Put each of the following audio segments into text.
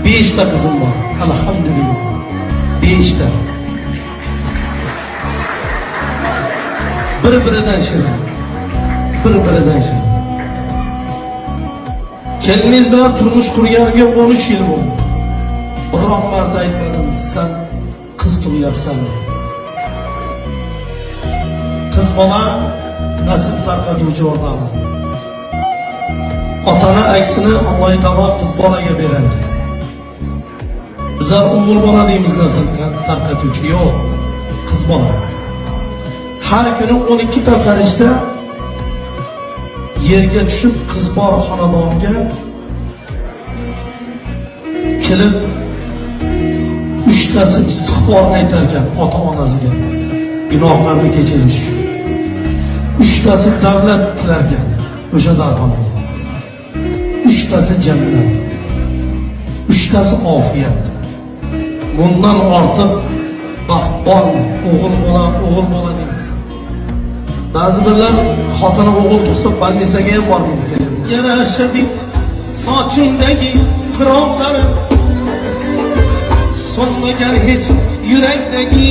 5 ta qizim bor. Alhamdulillah. 5 ta. Bir-biridan shirin. Bir-biridan shirin. Keliningiz bilan turmush qurganimga 13 yil bo'ldi. Biron marta aytmadim, sen qiz tug'yapsan deb. Qiz bola nasl tarqatuvchi o'rtoqlar. Otani aksini Alloh taolo qiz bolaga berar ekan. Bizlar o'g'il bola deymiz nasl tarqatuvchi. Yo'q, qiz bola. Har kuni 12 ta farishta yerga tushib qiz bor xonadonga kelib 3 tasi istig'for aytar ekan ota-onasiga gunohlarni kechirish uchun. 3 tasi davlat tilarkan o'sha darxonaga. 3 tasi jannat. 3 tasi ofiyat. Bundan ortiq baxt bormi? O'g'il bola, o'g'il bola deymiz. Ba'zi birlar xotini o'g'il tug'sa больница ga ham bormaydi. Yarashadi sochimdagi qirovlarim, so'nmagan hech yurakdagi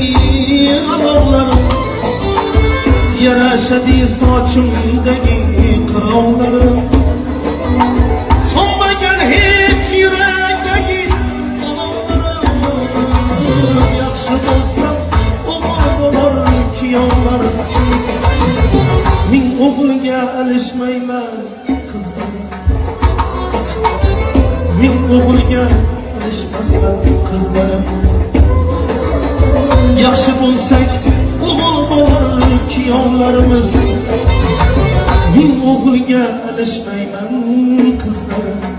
alovlarim. Yarashadi sochimdagi qirovlarim, so'nmagan hech yurakdagi olovlarim. Yaxshi bo'lsa o'g'il bo'lar kuyovlarim, ming o'g'ilga alishmayman qizlarim, ming o'g'ilga alishmasman qizlarim. Yaxshi bo'lsak o'g'il bo'lar kuyovlarimiz, ming o'g'ilga alishmayman qizlarim.